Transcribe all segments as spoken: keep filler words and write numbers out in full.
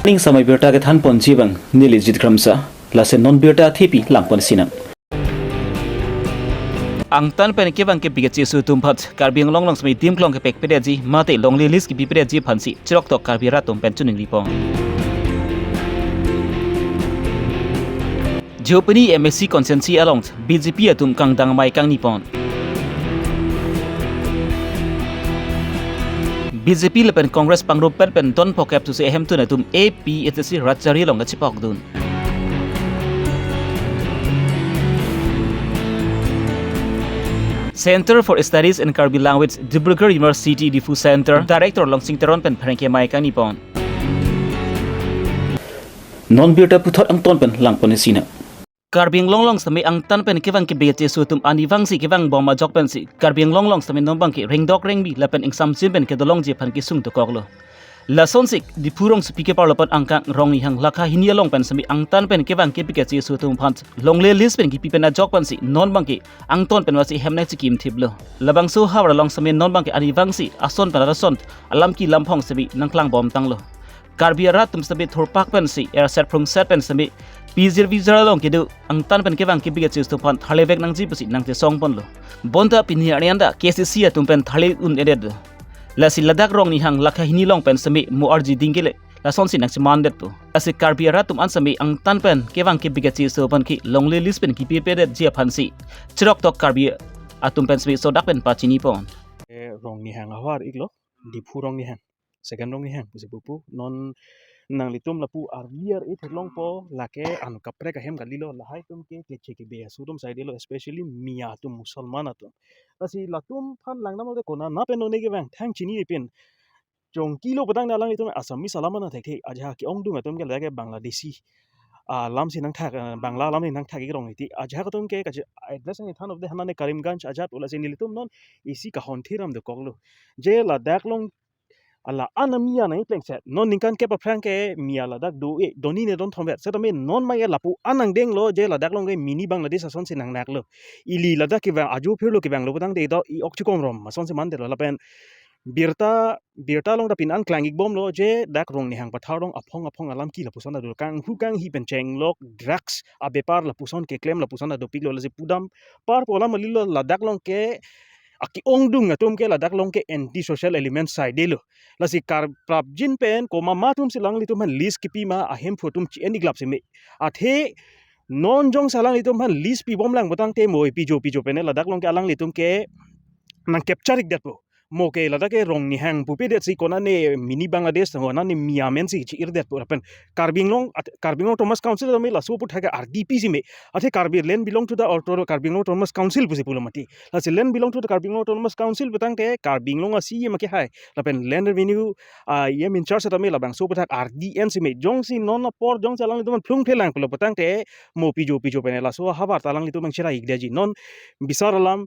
Ning samai birta kethan ponji abang neli Jit Kramsa, lason non birta athepi lang ponsinang. Angtan pen kevang kepik acheso atum aphan Karbi Anglong along semi adim klong kepek pedetji mate longle list kepi pedetji aphansi chiroktok Karbi arat atum pen choningri pon. Jopini M A C constituency along B J P atum kangdang amei kangni pon. B J P lapen Congress pangrumpet pen don phokep susi ahemtun atum A P H L C rat chari along kachepokdun. Center for Studies in Karbi Language, Dibrugarh University, Diphu Center, Director Longsing Teron pen pherangke amei kangni pon. Non birta puthot angtan pen lang ponsinang. Karbi Anglong along semi angtan pen kevang kepik acheso atum arnivangsi kevang bom ajok pensi Karbi Anglong along semi non abangke rengdok rengbi lapen ingsamjin pen kedolongji aphan kesung dokoklo. Lasonsi Diphu rongsopi keparlo pen angkang Rongnihang Lakha hini along pen semi angtan pen kevang kepik acheso atum aphan longle list pen kepi pen ajok pensi non abangke angtan pen vasi hem nangchikim thiplo. Labangso ahavar along semi non abangke arnivangsi ason pen arason alam kelam phong semi nangklang bom tanglo. Karbi arat atum semi thurpak pensi erset phrungset pen semi pijir vijir along kedo angtan pen kevang kepik acheso atum aphan tharlevek nangji pusi nangchesong ponlo. Bonta pini arni anta K C C atum pen tharle un-edetlo. Lasi ladak Rongnihang Lakha hini along pen semi mo arji ding kele lasonsi nangchemandetpo. Lasi Karbi arat atum an semi angtan pen kevang kepik acheso aphan ke longle list pen kepi pedetji aphansi chiroktok Karbi atum pen semi sodak pen pachini pon. Eh, Rongnihang ahavar iklo, Diphu Rongnihang, second Rongnihang pusi pupo. Non nanglitum lapu arli ar-e theklongpo, lake an kaprek ahem kalilo, lahai atum ke keche kebe aso atum saidelo, especially Miya atum, Musalman atum. Lasi latum aphan langdamlote konat pen non ne kevang thang chinipin. Chongkilo putangte alanglitum Assamese alam ana thekthe, ajahak ke-ongdung atum ke lake Bangladeshi alam si nangthak, eh, Bangla alam si nangthak ik rong iti. Ajahak atum ke kachi address nangthan upde hanan ne Karimganj ajat ula si nelitum non isi kahon thiram dokoklo. Je ladak along ala ana Miya nangplengset. Non ningkan kep aphrang ke Miya ladak do-e, doni ne don thomver. Setame non abangke lapu an angdenglo je ladak along ke mini Bangladesh asonsi nangnaklo. Ili ladak kevang ajo phirlo kevanglo putangte do i ok chikong rom asonsi mandetlo lapen birta, birta along ta pini an klang ik bomlo je dak Rongnihang Pathar along aphong aphong alam ke lapuson ta do, kanghu kanghi pen chenglok, drugs abepar lapuson keklem lapuson ta dopiklo. Lasi pudam parpo alam kalilo, ladak along ke ake-ongdung atum ke ladak along ke anti social element saidelo. Lasi kar prapjin pen komat ma atumsi alanglitum aphan list kepi ma ahemphu atum chi-en ik lap seme. Athe non jongsi alanglitum aphan list pibom lang putangte mo pijo pijo pen ladak along ke alanglitum ke nang capture ikdetpo. Mo ke ladak ke Rongnihang pupedet si konat ne mini Bangladesh, konat ne Miya amen si chi-irdetpo lapen Karbi Anglong at-, Karbi Anglong Autonomous Council tame laso aputhak ke R D P si me. Athe Karbi land belong to the auto-, Karbi Anglong Autonomous Council pusi pulo mati. Lasi land belong to the Karbi Anglong Autonomous Council putangte Karbi Anglong a-C E M ke hai. Lapen land revenue, ah, E M in charge tame labangso aputhak R D N si me. Jongsi non apor jongsi alanglitum phlung phelang pulo putangte mo pijo pijo pen laso ahavar ta alanglitum nangchera ikdeji. Non bisar alam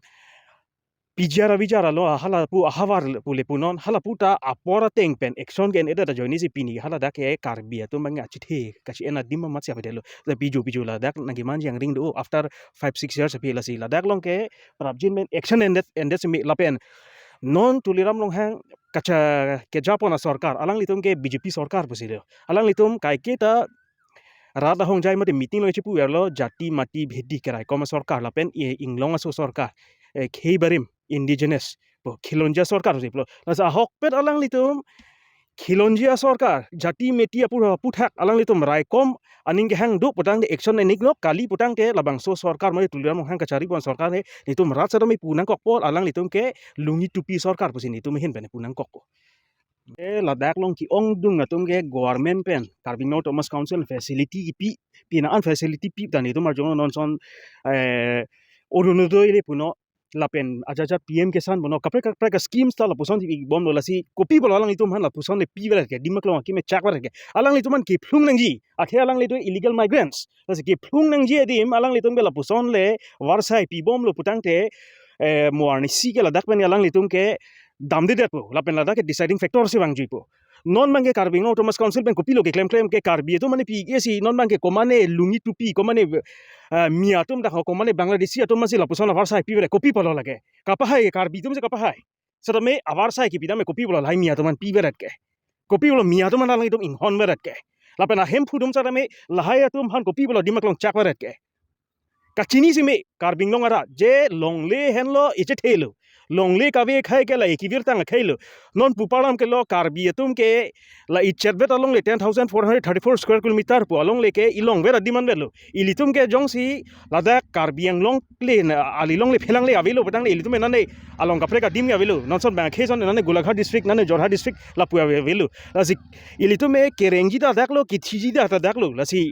P G R a-V G R alo, ah, halapu ahavar pu le punon, halapu ta apor ateng pen action ke-en-edet ajoine si pini haladak ke Karbi atum abang achethe kachi-en adim amatsi avedetlo. La pijo pijo ladak nangkemanji angring do after five six years aphi. Lasi ladak along ke prapjin pen action en-edet en-edet seme lapen non Tuliram Ronghang kacha kejapon asorkar, alanglitum ke B J P sorkar pusi do. Alanglitum kaiketa rat ahongjai mate meeting along chipuverlo, jati mati bhedi keraikom asorkar lapen e inglong aso sorkar, eh, khei barim indigenous pu khilonjia sorkar pusi pulo. Lasi ahokpet alanglitum khilonjia sorkar, jati mati apu aputhak alanglitum raikom aning kehang do putangte action en-iklo, kali putangte labangso sorkar mane Tuliram Ronghang kacharipon sorkar he, netum rat setame pu nangkokpo, alanglitum ke lungi tupi sorkar pusi netum ahin pen pu nangkokpo. Eh, ladak along ke-ongdung atum ke government pen Karbi Anglong Autonomous Council facility kipi, pini an facility pi ta netum arjong non son, eh, Orunodoi le puno lapen ajat ajat P M Kisan puno kaprek kaprek schemes ta lapuson si bomlo. Lasi kopi pulo alanglitum aphan lapuson le pivedet ke, Dimaklong akimechakvedet ke. Alanglitum aphan kephlung nangji, athe alanglitum illegal migrants. Lasi kephlung nangji adim alanglitum ke lapuson le varsai pibomlo putangte, eh, mo arnisi ke ladak pen alanglitum ke damdedetpo lapen ladak ke deciding factor si vangjuipo. Non abangke Karbi Anglong Autonomous Council pen kopilo keklemklem ke Karbi atum mane pi-ik-e si, non abangke komane lungi tupi, komane, eh, Miya atum dak ho, komane Bangladeshi atum masi lapuson avarsai pivedet, kopi pulo lake? Kapahai ke, Karbi atum si kapahai. Setame avarsai kipi tame kopi pulo lahai Miya atum aphan pivedet ke? Kopi pulo Miya atum aphan alanglitum inghonvedet ke? Lapen ahemphu atum sitame lahai atum aphan kopi pulo adim aklong chak varet ke. Kachini si me Karbi Anglong arat je longle henlo echethe lo. Longle kave akhei ke la ekivirtang akhei lo. Non pu parlam ke lo Karbi atum ke la echetvet alongle ten thousand four hundred thirty-four square kilometer pu alongle ke elongvet adim anvet lo. Ilitum ke jongsi ladak Karbi Anglong le na, ali longle phelang le avelo putangte ilitum nane along kaprek adim ke avelo. Non ason bang akhei ason nane Golaghat district, nane Jorhat district lapu ave avelo. Lasi ilitum e kerengji ta dak lo, kithiji ta dak lo. Lasi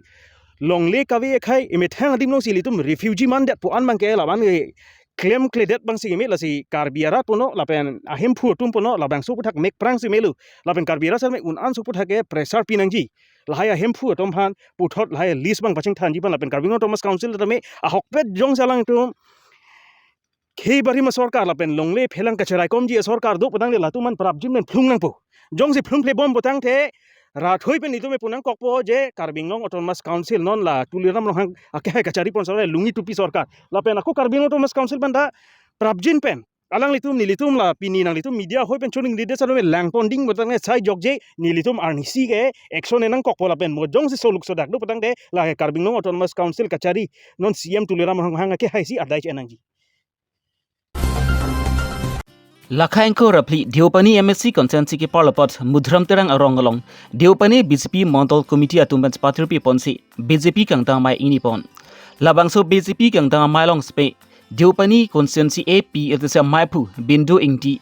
longle kave akhei emethang adim alongsi ilitum refugee mandet pu an abang ke la abang ke klemkledet abang si keme, lasi Karbi arat puno lapen ahemphu atum puno labangso aphuthak mek prang si melo. Lapen Karbi arat sitame un-an so aphuthak ke pressure pinangji. Lahai ahemphu atum aphan puthot lahai list abang pachingthanji aphan lapen Karbi Anglong Autonomous Council tame ahokpet jongsi alangtum khei barim asorkar lapen longle phelang kacharaikomji asorkar do putangte latum aphan prapjin pen phlung nangpo. Jongsi phlungphlebom putangte rathoi pen itum e punangkokpo je Karbi Anglong Autonomous Council non la Tuliram Ronghang akehai kachari pon sorkar, lungi tupi sorkar. Lapen ako Karbi Anglong Autonomous Council aphan ta prapjin pen alanglitum nelitum la pini nanglitum media ahoi pen chuning dide salome langpon ding putangte sai jokje nelitum arnisi ke action e nangkokpo lapen mo jongsi soluk sodak do putangte la Karbi Anglong Autonomous Council kachari non C M Tuliram Ronghang akehai si adai che nangji. Lakha ingkoi ra phli Deopani M A C constituency keparlo apot Mudram Terang arong along Deopani B J P Mondol Committee atum pen pathurpi ponsi B J P kangtang amei ingni pon. Labangso B J P kangtang amei along sitame Deopani constituency A P H L C amaiphu Bindu Ingti,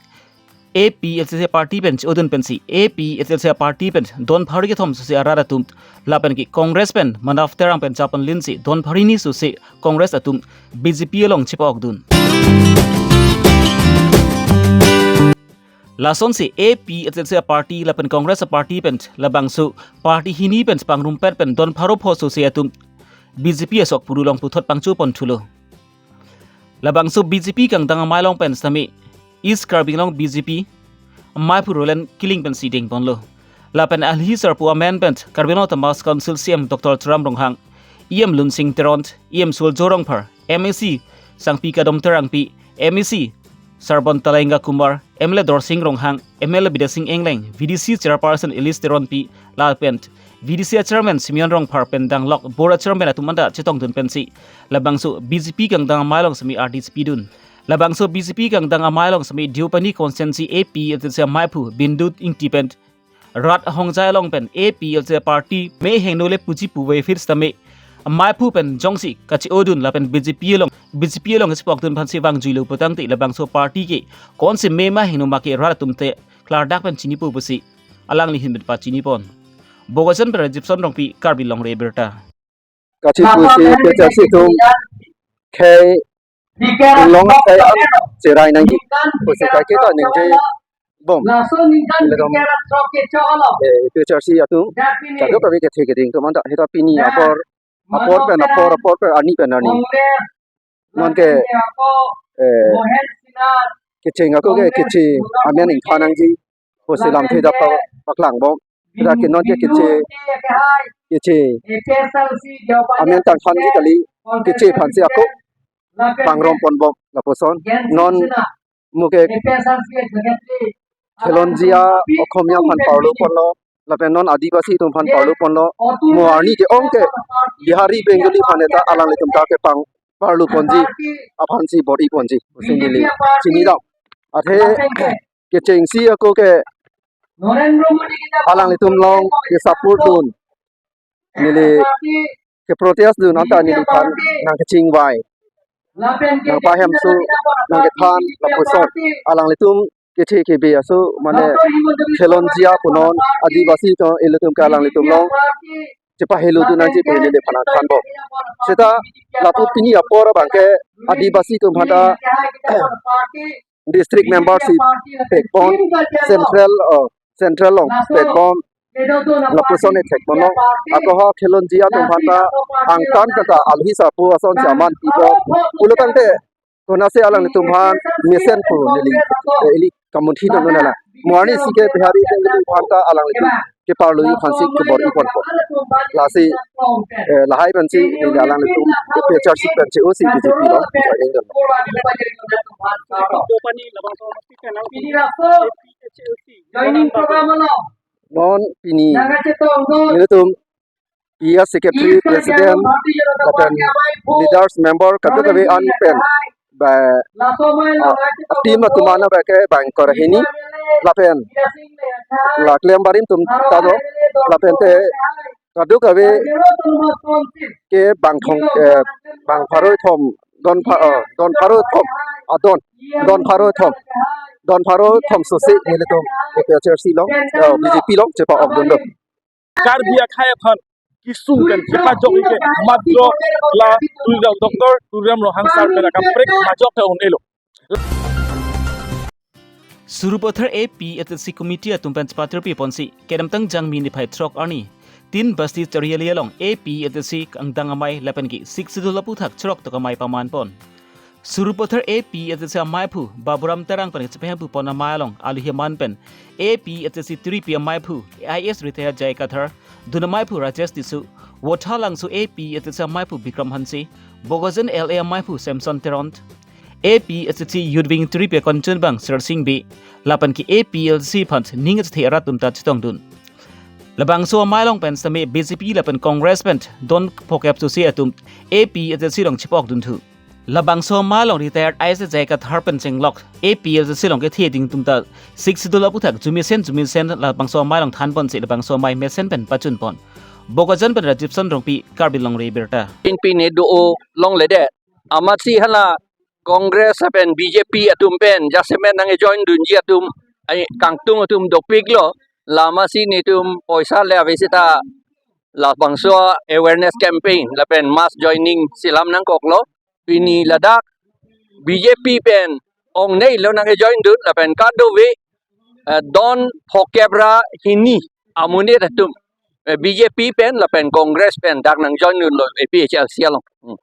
A P H L C party pen chodun pensi A P H L C party pen don pharo kethom sose arat atum lapen ke Congress pen Manav Terang pen chapon linsi don pharo hini sose Congress atum B J P along chepa-okdun. Lasonsi A P H L C party lapen Congress party pen labangso party hini pen pangrumpet pen don pharo pho sose atum B J P asok puru along puthot pangcho pon thulo. Labangso B J P kangtang amei along pen sitame East Karbi Anglong B J P amaiphu Roland Killing pensi dengponlo. Lapen alhi sarpo amen pen Karbi Anglong Autonomous Council C M Doctor Tuliram Ronghang, E M Lunsing Teron, E M Suljo Rongphar, M A C Sangpi Kadom Terangpi, M A C Sarbon Talenga Kumar, M L A Dorsing Ronghang, M L A Bidya Sing Engleng, V D C Chairperson Elis Teronpi, lapen V D C Chairman Simeon Rongphar pen danglok Board Chairman atum anta chetongdun pensi labangso B J P kangtang amei along sitame ardi chepidun. Labangso B J P kangtang amei along sitame Deopani constituency A P H L C amaiphu Bindu Ingti pen rat ahongjai along pen A P H L C party mei hingno le puji puvoiphit sitame amaiphu pen jongsi kache-odun lapen B J P along, B J P along chepa-okdun aphansi vangjuilo putangte labangso party ke konsi mei ma hingno ma ke rat atum te klardak pen chinipo pusi alangli ahin pen pachini pon. Bokajan pen Rajiv Son Rongpi, Karbi Longri Abirta. Kachi pusi P H R C atum khei inglong khei an cherai nangji pusi kaiketa ningje bom. Ledom, eh, P H R C atum kadokave kethe keding atum anta heta pini apor, apor pen apor, apor pen arni pen arni non ke, eh, kecheng ako ke kecheng amen ingthan nangji pusi lamthe adap paklang bom. Heta ke non ke kecheng, kecheng amen tangthanji kali, kecheng aphansi ako pangrum pon bom lapuson. Non mo ke Khilonjia Okhomia aphan parlo ponlo, lapen non Adivasi atum aphan parlo ponlo. Mo arni ke-ong ke Bihari Bengali aphan heta alanglitum ta kepang parlo ponji aphansi bor-i ponji pusi neli chinidam. Athe kechengsi ako ke alanglitum along ke-support dun, neli ke-protest dun anta neliphan nangkechingvai, nangpahemso, nangkethan lapuson alanglitum kethe kebe aso mane Khilonjia punon Adivasi atum ilitum ke alanglitum along chepahelodun nangji pu neliphan nangthan bom. Seta lapu pini apor abang ke Adivasi atum aphanta district membership pekpon, central, uh, central along pekpon lapuson e thekponlo. Ako ha Khilonjia atum aphanta angtan kata alhi sarpo asonsi aman pipo pulo tangte konatsi alanglitum aphan mesen pu neli, eh, ili kamunthi dun nela. Mo arnisi ke Bihari Bengali aphanta alanglitum keparlo-i aphansi kebor-i ponpo. Lasi, eh, lahai pensi neli alanglitum ke P H R C pensi usi B J P along joining dun. Non pini P S Secretary, President, lapen leaders, member kadokave an pen ba, ah, team atum an ba ke bang ingkoi ra hini, lapen la klem barim atum ta do, lapen te kadokave ke bang thong, eh, bang pharo thom, don pha-, ah, don pharo thom, ah, don, don pharo thom, don pharo thom sose nelitum A P H L C along, eh, B J P along chepa-ok dun do. Karbi akhei aphan kesung pen kepajok ke matro la Tuliram, Doctor Tuliram Ronghang sir pen akaprek majok ta un-elo. Sarupathar A P H L C committee atum pen chepatri ponsi kedamtang Jangmi niphai throk arni Tin Basti Chariali along A P H L C angdeng amei lapen ke Sixth Schedule aphuthak chirok tok amei paman pon. Sarupathar A P H L C ameiphu Baburam Terang pen kachepahemphu pon amei along aluhi aman pen A P H L C tiripi ameiphu A I S retired J I Kathar, dun ameiphu Rajesh Tisso, Vothatlangso A P H L C ameiphu Bikram Hanse, Bokajan L A ameiphu Samson Teron, A P H L C Youth Wing tiripi akon chunbang Sir Singh Bey, lapen ke A P H L C aphan ning achethe arat atum ta chetongdun. Labangso amei along pen sitame B J P lapen Congress pen don phokep sose atum A P H L C along chepa-ok dunthu. Labangso amei along retired I S J I Kathar pen chenglok A P H L C along kethe ding atum ta Sixth Schedule aphuthak jumesen jumesen labangso amei along than ponsi labangso amei mesen pen pachun pon. Bokajan pen Rajiv Son Rongpi, Karbi Longri Abirta. Pinpine do-o longledet. Amatsi hala Congress pen B J P atum pen jasemet nangkejoin dunji atum, ai, kangtung atum dopiklo, la amatsi netum poisa le ave seta labangso awareness campaign lapen mass joining si lam nangkoklo. Pini ladak B J P pen ongneilo nangkejoin dun lapen kadokave, eh, don phokep ra hini amonit atum, eh, B J P pen lapen Congress pen dak nangjoin dunlo A P H L C along. Hmm.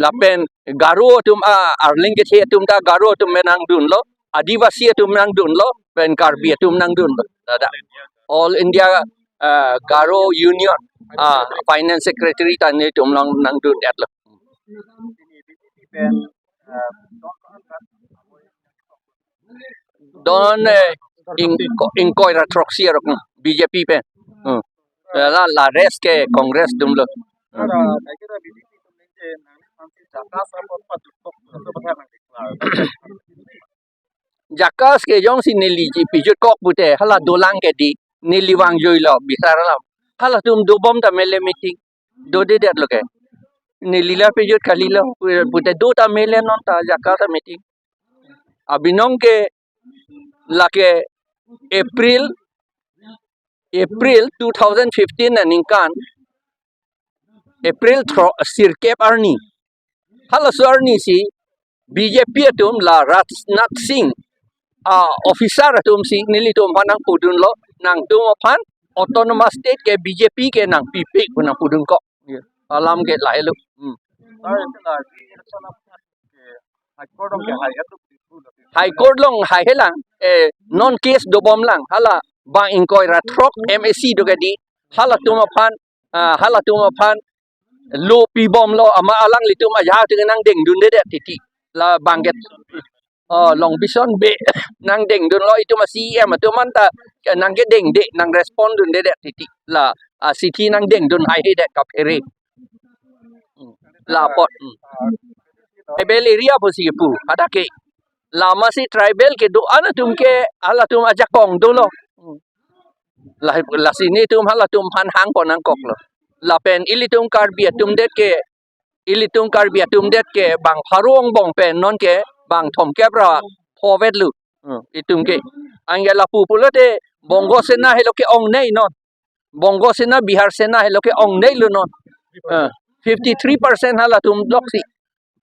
Lapen Garo atum, ah, Arleng kethe atum ta Garo atum pen nangdunlo, Adivasi atum nangdunlo, pen Karbi atum nangdunlo. Ladak All India, ah, Garo Union, ah, Finance Secretary ta netum along nangdundetlo. Don, eh, ingko-, ingkoi ra throksi arok, hmm, B J P pen. Hmm. La, la rest ke Congress atumlo. Hmm. JACAS ke jongsi neli ji pijutkok pute, hala dolang ke di, neli vangjuilo bisar alam. Halatum dobom tame le meeting, dodedetlo ke. Neli la pijut kalilo, pute do tame le non ta JACAS ta meeting. Abinong ke lake April, April two thousand fifteen aningkan, April thro-, sirkep arni. Halaso arni si B J P atum la Rajnath Singh, ah, officer atum si nelitum aphan nangpudunlo, nangtum aphan autonomous state ke B J P ke nangpipik pu nangpudunkok. Alam ke lahelo. Hmm. High Court along haihelang, eh, non case dobomlang, hala bang ingkoi ra throk M A C do ke di, halatum aphan, ah, halatum aphan lo pibomlo, amat alanglitum ajahak atum nangdengdundedet titi. La bang ke, oh, Long Bison Bey nangdengdunlo, itum a-C E M atum anta nangkedengde, nangrespond dundedet titi. La, ah, sithi nangdengdun haihedet kaphere. Hmm. La apot. Hmm. Tribal area pusi pu, hadak ke. La amatsi tribal kedo-an atum ke, halatum ajakong dolo. Hmm. La, lasi netum halatum aphan hangpon nangkoklo. Lapen ilitum Karbi atum det ke, ilitum Karbi atum det ke bang pharo angbong pen non ke bang thomkep ra phovetlo. Hmm, itum ke. Anke lapu pulote Bongo Sena helo ke ongnei non. Bongo Sena, Bihar Sena helo ke ongneilo non. Eh, fifty three percent halatum loksi.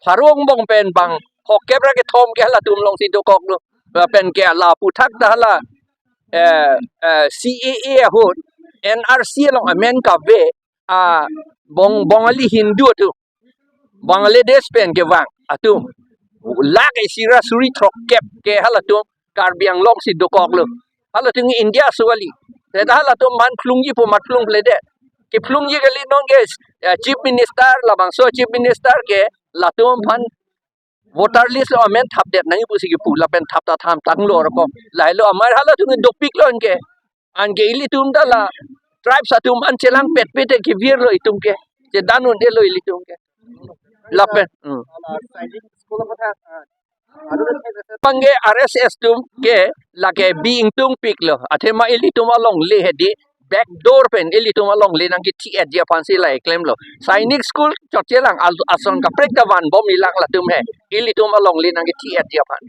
Pharo angbong pen bang phokep ra kethom ke halatum alongsi dokoklo. Lapen ke la aphuthak ta hala, eh, eh, C A A ahut, N R C along amen kave, ah, Bong-, Bongali Hindu atum, Bangladesh pen kevang atum, lakh isi ra suri throkkep ke halatum Karbi Anglong si dokoklo. Halatum India aso kali. Seta halatum aphan phlungji pu amat phlungphledet. Kephlungji kali non ke, eh, Chief Minister, labangso Chief Minister ke latum aphan voter list along amen thapdet nangji pusi kepu, lapen thap ta thamtanglo rokom. Lahelo amar halatum dopiklo anke. Anke ilitum ta la tribes atum an chelang petpet ke virlo itum ke. Chedan un-elo ilitum ke. Lapen. Hmm. Sainik school aphan, ah, abangke R S S atum ke lake bi ingtungpiklo. Athema ilitum alongle hedi back door pen ilitum alongle nangkethi-etji aphansi la klemlo. Sainik school chotchelang al-, ason kaprek ta vanbom-ilang latum he. Ilitum alongle nangkethi-etji aphan.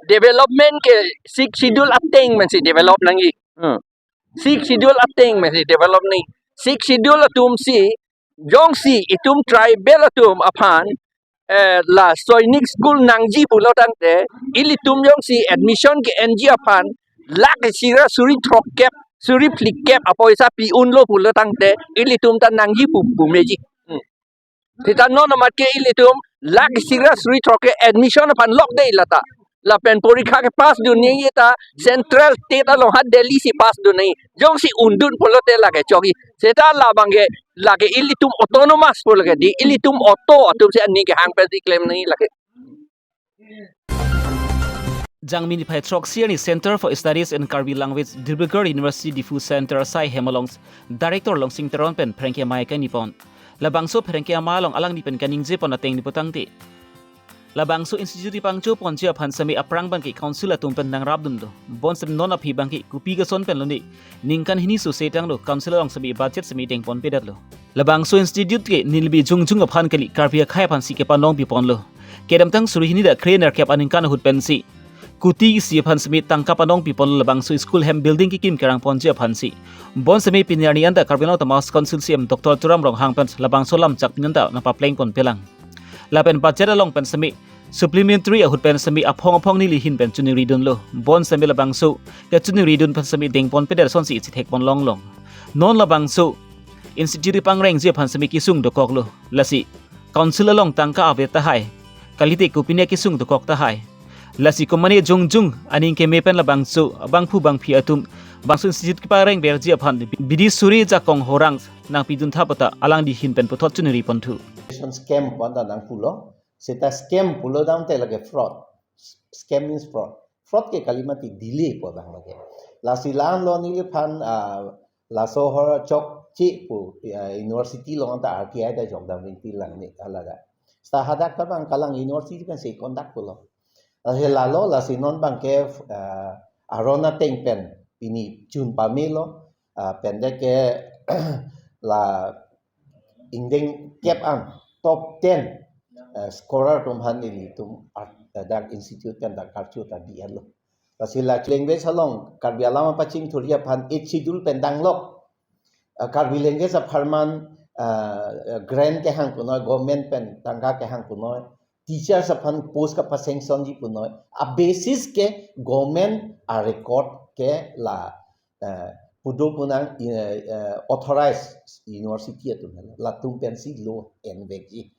Development ke Sixth Schedule ateng pensi develop nangji. Hmm. Sixth Schedule ateng pensi develop nangji. Sixth Schedule atumsi jongsi itum tribal atum aphan, eh, la Sainik school nangji pulo tangte, ilitum jongsi admission ke-enji aphan lakh isi ra suri throkkep, suri phlikep apoisa pi unlo pulo tangte, ilitum ta nangji pu, pu meji. Hmm. Seta non amat ke ilitum lakh isi ra suri throkkep admission aphan lokde lata. Lapen porikha ke pass dun nangji ta central state along ha Delhi si pass dun nangji. Jongsi undun pulote lake chokji. Seta labangke lake ilitum autonomous pulo ke di, ilitum auto atumsi aning kehang pensi klem nangji lake. Jangmi niphai throksi arni Center for Studies in Karbi Language, Dibrugarh University Diphu Center asai hem along Director Longsing Teron pen pherangke amei kaningje pon. Labangso pherangke amei along alangli pen kaningjepon ateng ni putangte, labangso institute kepangchoponji aphan seme aphrang abangke council atum pen nangrapdun do. Bonsem non aphi abangke kopi kason pen lone ningkan hini sose tanglo, council along seme budget seme dengponpedetlo. Labangso institute ke nelibi jongjong aphan kali, Karbi akhei aphansi kepanong piponlo. Kedamtang suri hini ra kre-nerkep aningkan ahut pensi kuti isi aphan seme tangka panong piponlo labangso school hem building kekim kerangponji aphansi. Bonseme pini arni anta Karbi Anglong Autonomous Council C E M Doctor Tuliram Ronghang pen labangso lamchak pini anta nangpaplengponpelang. Lapen budget along pen seme supplementary ahut pen seme aphong aphong neli ahin pen choningridunlo. Bonseme labangso kachoningridun pen seme dengponpedet asonsi chethekpon longlong. Non labangso institute kepangrengji aphan seme kesung dokoklo. Lasi council along tangka ave tahai, kalite kopine kesung dokok tahai. Lasi komane jongjong aning keme pen labangso bangphu bangphi atum bangso institute kepangrengverji aphan bidi suri jakong horang nangpidun tha puta alangli ahin pen puthot choningriponthu. Education scam pu anta nangpulo. Seta scam pulo tangte lake fraud. Scam means fraud. Fraud ke kali mati delay pu abang lake. Lasi la-anlo neliphan, ah, laso ahor chokche pu, ah, university along anta R T I ta jokdam ringti lang ni alada. Seta hadak ta abang kalang university kan si conduct pulo. Lasi lalo, lasi non abangke, ah, aron ateng pen pini chun pamelo, ah, pen deke la ingdeng kep an top ten, eh, scorer atum aphan nelitum art, eh, dak institute pen dak karchu ta bi-etlo. Lasi la language along Karbi alam apachingthurji aphan Eighth Schedule pen danglok. Eh, Karbi language apharman, eh, eh, grant kehang punoi, government pen tangka kehang punoi, teachers aphan post kapasanctionji punoi, a basis ke government a record ke la, eh, pudo punang, eh, eh, authorized university atum helo. Latum pensi lo envekji.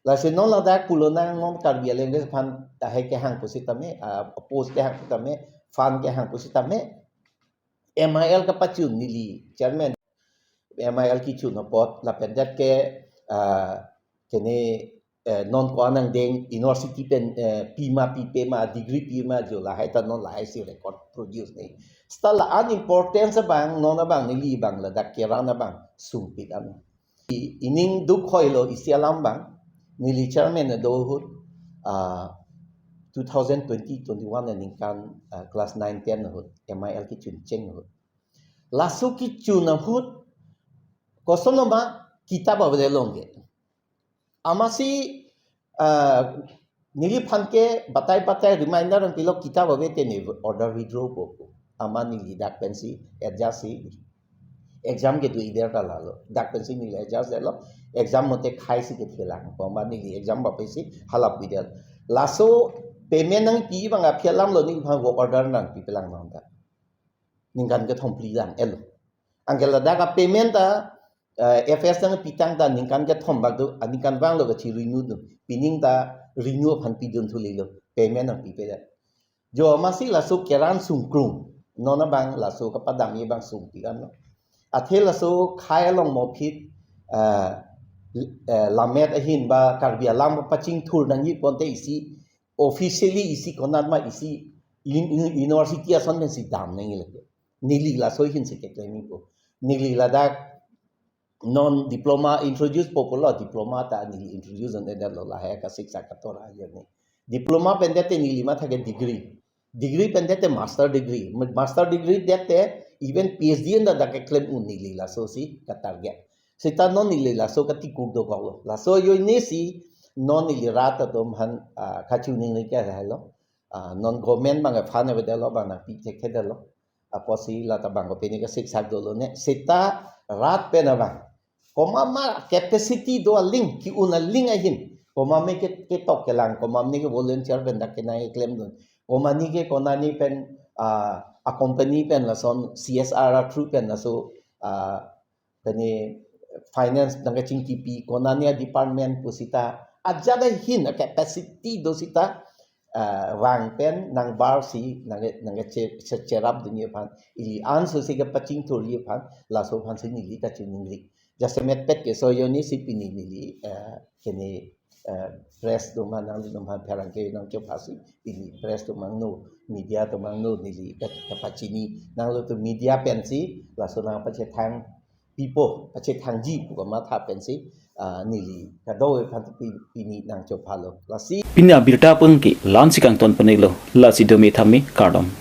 Lasi non ladak pulo nang non Karbi language aphan tahai kehang pusitame, ah, post kehang pusitame, fund kehang pusitame, M I L kapachun neli chairman M I L kechun apot lapen det ke, ah, kene, eh, non ko-an angdeng university pen, eh, pima pipe ma, degree pima jo lahai ta non lahai si record produce ni. Seta la-an importance abang non abang neli abang ladak keran abang sungpik an. I-, ining duk hoilo isi alam abang, neli chairman do ahut, ah, two thousand twenty twenty-one aningkan, ah, class nine ten ahut, M I L kechun cheng ahut. Laso kechun ahut, kosonma kitap avedet longke. Amatsi, ah, neliphan ke batai batai reminder nangpilo kitap ave te ne order withdraw po. Amat neli dak pensi adjust si exam kedo-idet ta lalo. Dak pensi neli adjust detlo. Exam mote khai si kethelang. Amat neli exam ba pensi halap bidet. Laso payment nangpi abang aphi alamlo neliphan work order nangpipelang nang ta. Ningkan kethom phli lang elo. Anke ladak a payment ta, eh, F S nangpitang ta ningkan kethom bak do, aningkan vanglo kachi renew do. Pining ta renew aphan pidun thulelo. Payment nangpipedet. Jo amatsi laso keran sungkrung. Non abang laso kapadamji abang sungpik anlo. Athe laso khai along mo phit, eh, eh, lammet ahin ba Karbi alam pachingthur nangji ponte isi officially isi konat ma isi in, in, university ason pensi dam nangji lake. Neli laso ahin si keklem nangpo. Neli ladak non diploma introduce po pulo, diploma ta neli introduce on edetlo lahai kasiksak katora ajoine. Diploma pen det te neli matha ke degree. Degree pen det te master degree. Master degree det te even P H D anta dak keklem un neli laso si ka target. Seta non neli laso katikuk dokoklo. Laso ajoine si non neli rat atum aphan, ah, kachiningri ke lahelo. Ah, non government abang fund avedetlo, abang nangpi thekthedetlo. Apotsi lata abang kopine kasiksak dolo ne. Seta rat pen abang komat ma capacity do aling, ke-un aling ahin, komat ma ke, ketok kelang, komat ma ke volunteer pen dak kenang keklemdun, komat ma ke konani pen, ah, a company pen lason C S R a through pen laso, ah, kene finance nangkachingkipi, konani a department pu seta ajat ahin a capacity do seta, ah, vang pen nangbar si nang, nangkache, che, cherapdunji aphan, ili anso si kapachingthurji aphan, laso aphan si neli kachiningri. Jasemet pet ke laso ajoine si pini neli, eh, kene, eh, press atum aphan, nangli atum aphan pherangke nangchophasi, pini press atum angno, media atum angno neli ka, kapachininglo, to media pensi laso nangpachethang pipo, pachethangji pu kamatha pensi, ah, neli kadokave aphan pi, pini nangchophalo. Lasi pini abirta pengki la-ansi kangton ponelo, lasi dome thame kardom.